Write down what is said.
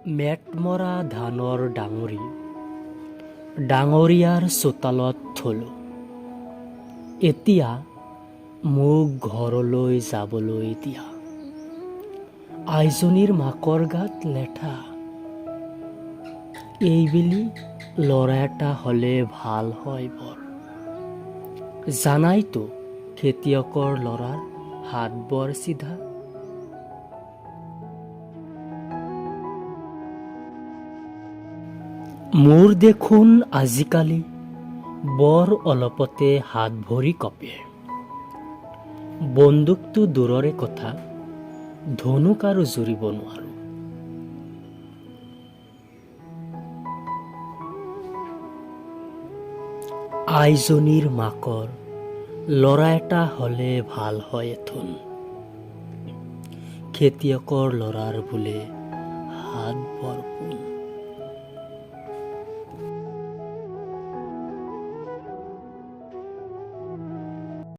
মেটমৰা ধানৰ ডাঙৰি ডাঙৰীয়াৰ চোতালত থলোঁ, এতিয়া মোক ঘৰলৈ যাবলৈ দিয়া। আইজনীৰ মাকৰ গাত লেঠা। এইবেলি ল'ৰা এটা হ'লে ভাল হয় বৰ। জানাইতো, খেতিয়কৰ ল'ৰাৰ হাত বৰ চিধা। মোৰ দেখোন আজিকালি বৰ অলপতে হাত ভৰি কঁপে। বন্দুকটো দূৰৰে কথা, ধনুক আৰু জুৰিব নোৱাৰোঁ। আইজনীৰ মাকৰ ল'ৰা এটা হ'লে ভাল হয় এথোন। খেতিয়কৰ ল'ৰাৰ বোলে হাত বৰ পোন।